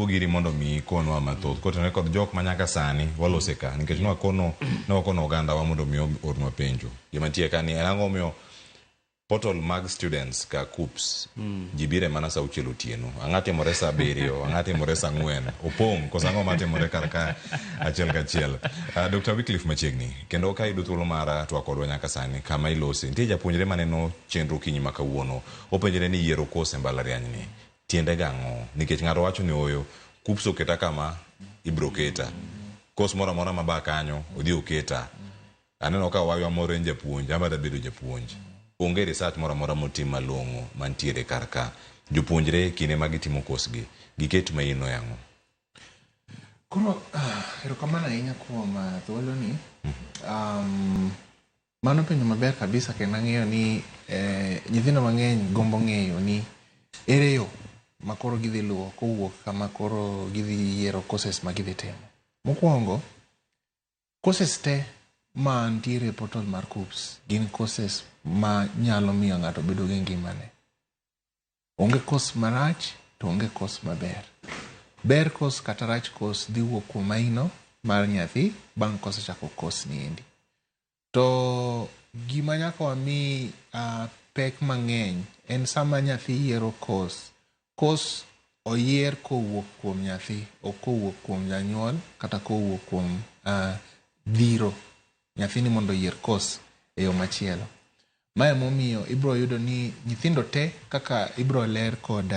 Waduogo iri mondo mi ikonwa mathoth kotenore kod jok ma nyaka sani walose ka nikech nwakono nwakono ogandawa mondo mi oornwa penjo. Gima nitie ka ni en ang'o momiyo portal mag students ka KUCCPS ji bire mana saa auchiel otieno. Ang'o timore saa abiriyo, ang'o timore saa ang'wen, opong' koso ang'o matimore kar ka achiel kachiel. Dr. Wycliffe machiegni, kendo ka iyudo thuolo mar twak kodwa nyaka sani kama ilose, nitie japuonjre maneno chenro okinyi ma kawuono, openjre ni yiero course e mbalariany ni tiende gang'o? Nikech ng'ato wacho ni oyo, KUCCPS oketa kama, ibro keta. Course moro amora maba kanyo, odhi oketa. Aneno ka waywa moro en japuonj, an be adwa bedo japuonj. Onge research moro amora motim malong'o mantiere kar ka. Jopuonjre kinde ma gitimo course gi, giket maino e ang'o? Koro erokamano ahinya kuom thuoloni. Mano penjo maber kabisa kendo ang'eyo ni nyithindo mang'eny gombo ng'eyo ni ere yo ma koro gidhi luwo kowuok kama koro gidhi yiero courses ma gidhi timo. Mokwongo, courses te mantiere e portal mar KUCCPS gin courses ma nyalo miyo ng'ato bedo gi ngimane. Onge course marach to onge course maber. Ber course kata rach course dhi wuok kuom maino mar nyathi bang' kosechako course ni endi. To gima nyaka wami pek mang'eny en sama nyathi yiero course. Course oyier kowuok kuom nyathi, ok kowuok kuom janyuol kata kowuok kuom dhiro nyathini mondo oyier course e yo machielo. Mae emomiyo ibiro yudo ni nyithindo te kaka ibiro ler kod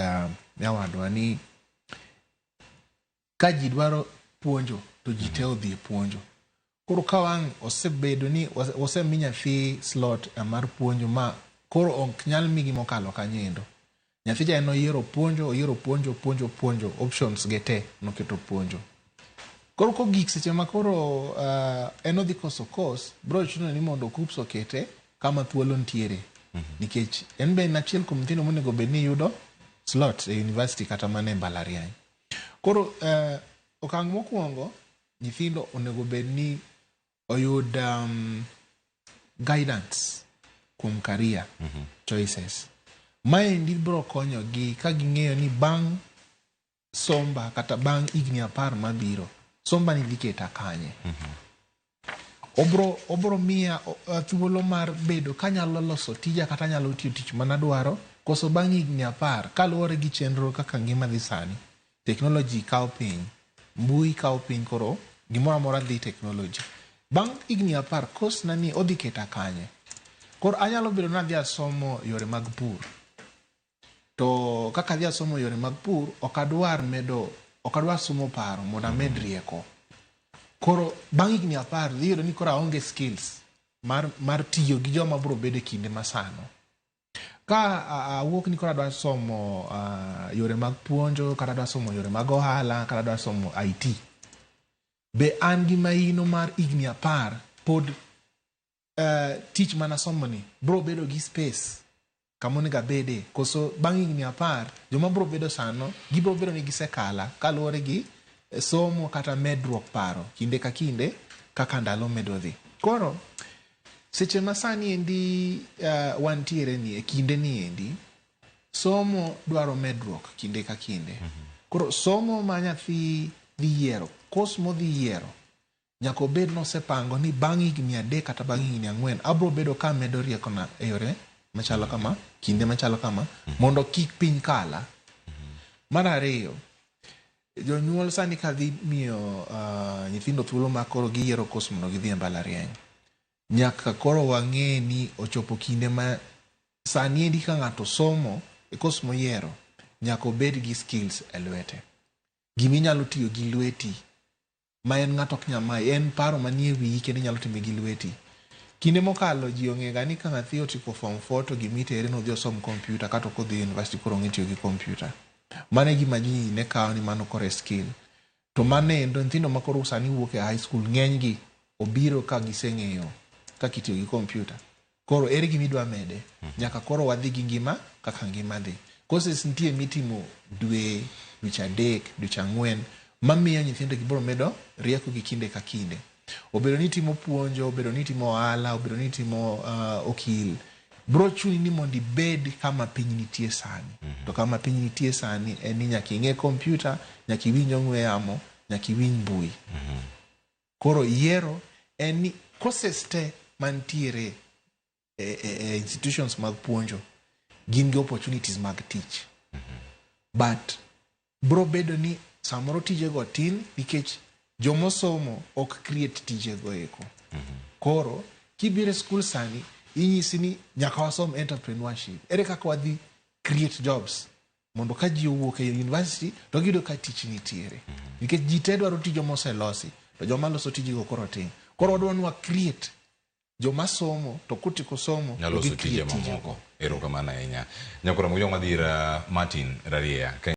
nyawadwa ni ka ji dwaro puonjo to ji te odhi e puonjo. Koro ka wang' osebedo ni osemi nyathi slot mar puonjo ma koro ok nyal migi mokalo kanyo endo. Nyathi cha en oyiero puonjo, oyiero puonjo, puonjo, puonjo, options ge te noketo puonjo. Koro kogik seche ma koro en odhi koso course, biro chuno ni mondo KUCCPS okete kama thuolo nitiere. Nikech en be en achiel kuom nyithindo monego bed ni yudo slot e university kata mana e mbalariany. Koro okang' mokwongo, nyithindo onego bed ni oyud guidance kuom career choices. Maendi biro konyogi ka ging'eyo ni bang' somba kata bang' higni 10 mabiro, somba ni dhi keta kanye. Obro miya thuolo mar bedo kanyalo loso tija kata anyalo tiyo tich manadwaro, koso bang' higni 10 kaluwore gi chenro kaka ngima dhi sani. Technology kawo piny, mbui kawo piny koro gimoro amora dhi technology. Bang' higni 10, course na ni odhi keta kanye? Koro anyalo bedo ni adhi asomo yore mag pur. To kaka adhi asomo yore mag pur, ok adwar medo, ok adwar somo paro mondo amed rieko. Koro bang' higni 10 dhi yudo ni koro aonge skills mar tiyo gi joma biro bedo e kinde masano. Ka awuok ni koro adwa somo yore mag puonjo, kata adwa somo yore mag ohala, kata adwa somo IT. Be an gi maino mar higni 10 pod tich manasomo ni biro bedo gi space kama onego abede, koso bang' higni 10 joma biro bedo sano gibiro bedo ni gisekala kaluwore gi somo kata medruok paro kinde ka kinde kaka ndalo medo dhi. Koro seche ma sani endi wantiere ni e kinde ni endi somo dwaro medruok kinde ka kinde. Koro somo ma nyathi dhi yiero, course modhi yiero, nyaka obed nosepango ni bang' higni 3 kata bang' higni 4 abro bedo ka amedo riekona e yore machalo kama, kinde machalo kama, mondo kik piny kala. Mar ariyo, jonyuol sani kadhi miyo nyithindo thuolo ma koro giyiero course mondo gidhi e mbalariany, nyaka koro wang'e ni ochopo kinde ma sani endi ka ng'ato somo e course moyiero, nyaka obed gi skills e lwete. Giminyalo tiyo gi lweti ma en ng'ato ok nyal mayi, en paro manie wiyi kendo inyalo time gi lweti. Kinde mokalo ji ong'e ga ni ka nyathi otieko form 4 to gimitere ni odhi osom computer kata ok odhi university koro ong'e tiyo gi computer. Mano e gima ji ne kawo ni mano koro e skill. To mano endo nyithindo ma koro sani wuok e high school ng'eny gi obiro ka giseng'eyo kaka itiyo gi computer. Koro ere gima idwa mede? Nyaka koro wadhi gi ngima kaka ngima dhi. Courses nitie mitimo dwe, dweche 3, dweche 4 mamiyo nyithindo gi biro medo rieko gi kinde ka kinde. Obedo ni itimo puonjo, obedo ni itimo ohala, obedo ni itimo okil. Bro chuni ni mondo ibed kama piny nitie sani. To kama piny nitie sani en ni nyaka ing'e kompyuta, nyaka iwinj ong'we yamo, nyaka iwinj mbui. Koro yiero en ni courses te mantiere e institutions mag puonjo gin gi opportunities mag tich. But bro bedo ni samoro tijego tin nikech jomosomo ok create tijego eko. Koro kibiro e skul sani inyisi ni nyaka wasom entrepreneurship. Ere kaka wadhi create jobs mondo ka ji owuok e university to giyudo ka tich nitiere. Nikech ji te dwaro tije moselosi to joma loso tijego koro tin. Koro wadwa ni wa create joma somo to kotieko somo nyalo to loso gi tije create tijego. Mamoko. Erokamano ahinya. Nyakora Mojong Adhira Martin Rariya.